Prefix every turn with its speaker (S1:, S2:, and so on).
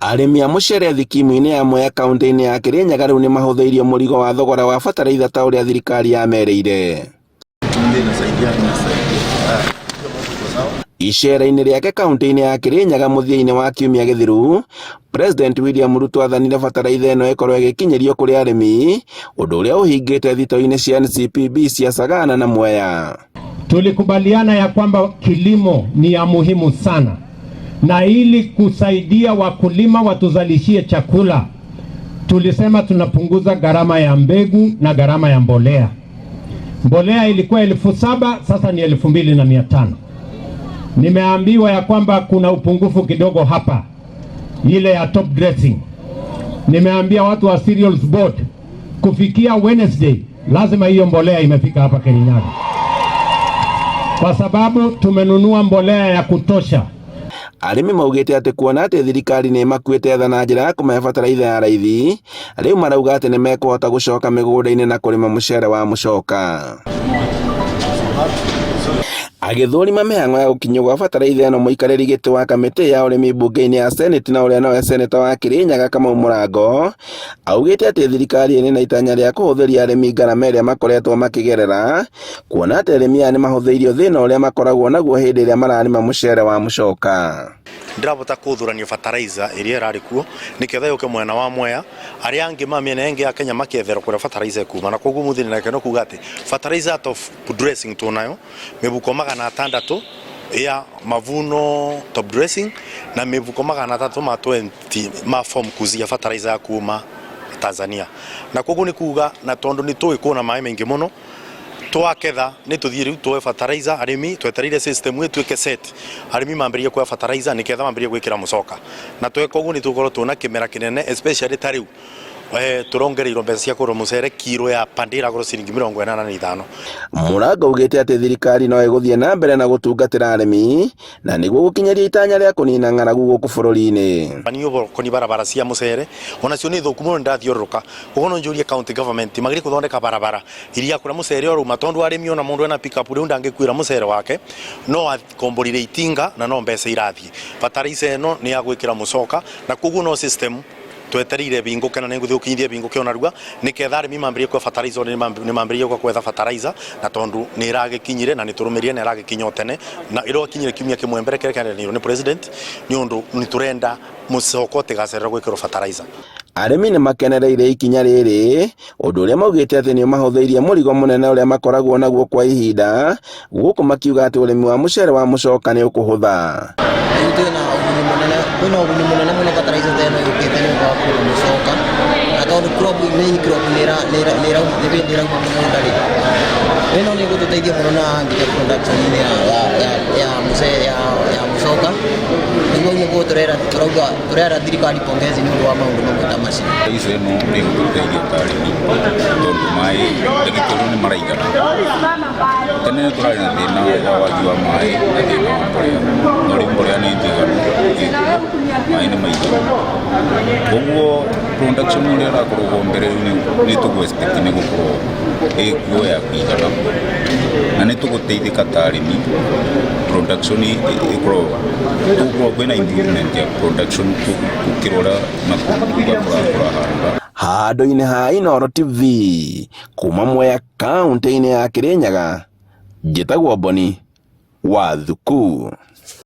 S1: Arĩmi a mũcere thikimu-inĩ ya Mwea kauntĩ-inĩ ya Kirinyaga rĩu nĩmahũthĩirio mũrigo wa thogora wa bataraitha ta ũrĩa thirikari yamerĩire. Icera-inĩ rĩake kauntĩ-inĩ ya Kirinyaga mũthia-inĩ wa kiumia gĩthiru, President William Ruto athanire bataraitha ĩno ĩkorwo ĩgĩkinyĩrio kũrĩ arĩmi, ũndũ ũrĩa ũhingĩte thitoo-inĩ cia NCPB cia Sagana na Mwea.
S2: Tulikubaliana ya kwamba kilimo ni ya muhimu sana, na ili kusaidia wakulima watuzalishie chakula, tulisema tunapunguza gharama ya mbegu na gharama ya mbolea. Mbolea ilikuwa 7,000 sasa ni 2,500. Nimeambiwa ya kwamba kuna upungufu kidogo hapa, ile ya top dressing. Nimeambia watu wa Cereals Board kufikia Wednesday lazima hiyo mbolea imefika hapa Kirinyaga, kwa sababu tumenunua mbolea ya kutosha.
S1: Arĩmi maugĩte atĩ kuona atĩ thirikari nĩ ĩmakuĩte tha na njĩra ya kũmahe bataraitha ya raithi, rĩu marauga atĩ nĩ mekũhota gũcoka mĩgũnda-inĩ na kũrĩma mũcere wa mũcoka. Agĩthũrima mĩhang'o ya gũkinyio gwa bataraitha ĩno mũikarĩri gĩtĩ wa kamĩtĩ ya ũrĩmi mbunge-inĩ ya Senate na ũrĩa nowe seneta wa Kirinyaga Kamau Mũrango, augĩte atĩ thirikari ĩrĩ na itanya rĩa kũhũthĩria arĩmi ngarama ĩrĩa makoretwo makĩgerera, kuona atĩ arĩmi aya nĩ mahũthĩirio thĩna ũrĩa makoragwo naguo hĩndĩ ĩrĩa mararĩma mũcere wa mũcoka.
S3: Ndĩrabota kũthũranio fertilizer ĩrĩa ĩrarĩ kuo nĩketha yũke mwena wa Mwea, arĩa angĩ ma mĩena ĩngĩ ya Kenya maketherwo kũrĩa fertilizer ĩkuma. Na koguo mũthĩ ndĩna gĩkeno kuga atĩ fertilizer top dressing tũnayo mĩbuko 600 ya Mavuno top dressing na mĩbuko 320 ma form kuzia fertilizer ya kuma Tanzania. Na koguo nĩ kuga na tondũ nĩ tũĩ kwĩna maĩ maingĩ mũno twaketha nĩ tũthiĩ rĩu tuoe fertilizer arĩmi twetereire system ĩtuĩke set arĩmi mambĩrĩrie kuoya fertilizer nĩketha mambĩrĩrie gwĩkĩra mũcoka na tweka ũguo nĩ tũgũkorwo twĩna kĩmera kĩnene especially ta rĩu tũrongereirwo mbeca cia kũgũra mũcere kiro ya pande ĩragũrwo ciringi 85.
S1: Mũrango augĩte atĩ thirikari no ĩgũthiĩ na mbere na gũtungatĩra arĩmi na nĩguo gũkinyĩria itanya rĩa kũnina ng'aragu gũkũ bũrũri-inĩ.
S3: Nĩ ũhoro ũkoniĩ barabara cia mũcere onacio nĩ thũku mũno nĩ ndathiũrũrũka koguo no njũrie county government magĩrĩire gũthondeka barabara iria kũrĩa mũcere ũrauma tondũ arĩmi ona mũndũ ena pick up rĩu ndangĩkuĩra mũcere wake no akomborire itinga na no mbeca irathiĩ. Bataraitha ĩno nĩ ya gwĩkĩra mũcoka na koguo no system twetereire ĩhingũke na nĩ ngũthiĩ gũkinyithia ĩhingũke ona narua nĩketha arĩmi mambĩrĩrie kuoya fertilizer nĩ mambĩrĩrie gũka gwetha fertilizer na tondũ nĩ ĩragĩkinyire na nĩ tũrũmĩrĩire na ĩragĩkinya o tene na ĩrakinyire kiumia kĩmwe mbere kĩrĩa kĩaranĩirio nĩ president nĩ ũndũ nĩ tũrenda mũcoka ũtigacererwo gwĩkĩrwo fertilizer.
S1: Arĩmi nĩ makenereire ikinya rĩrĩ, ũndũ ũrĩa maugĩte atĩ nĩ ũmahũthĩirie mũrigo mũnene ũrĩa makoragwo naguo kwa ihinda, gũkũ makiuga atĩ ũrĩmi wa mũcere wa mũcoka nĩ ũkũhũtha.
S4: Rĩu twĩna ũguni mũnene kwĩna ũguni mũnene mũno fertilizer ta ĩno yũkĩte nĩ ũndũ wa kũrĩma mũcoka na tondũ crop main crop nĩ ĩra nĩ ĩra nĩ ĩrauma nĩ hĩndĩ ĩrauma mũgũnda rĩ ĩno nĩ ĩgũtũteithia mũno na nginya production-inĩ ya ya ya ya mũcere ya ya mũcoka nĩguo nĩguo tũrera tũrauga tũrera thirikari pongezi nĩ ũndũ wa maũndũ mamwe ta macio.
S5: Icio ĩno nĩ ĩgũtũteithia ta arĩmi tondũ maĩ ndagĩka ĩno nĩ maraigana. Tene nĩ tũrarĩ na thĩna wa wagi wa maĩ na thĩna wa mbolea, no rĩu mbolea nĩ njiganu ĩkuo, maĩ nĩ maiganu. Koguo production ũrĩa ũrakoragwo mbere rĩu nĩ tũgũ expect nĩ gũkorwo ĩkuo ya kũigana na nĩ tũgũteithĩka ta arĩmi production ĩkorwo tũgũkorwo kwĩna improvement ya production gũkĩra ũrĩa nakũu tũrahanda.
S1: Handũ-inĩ ha Inooro TV kuma Mwea kauntĩ-inĩ ya Kirinyaga, njĩtagwo Boni wa Thuku.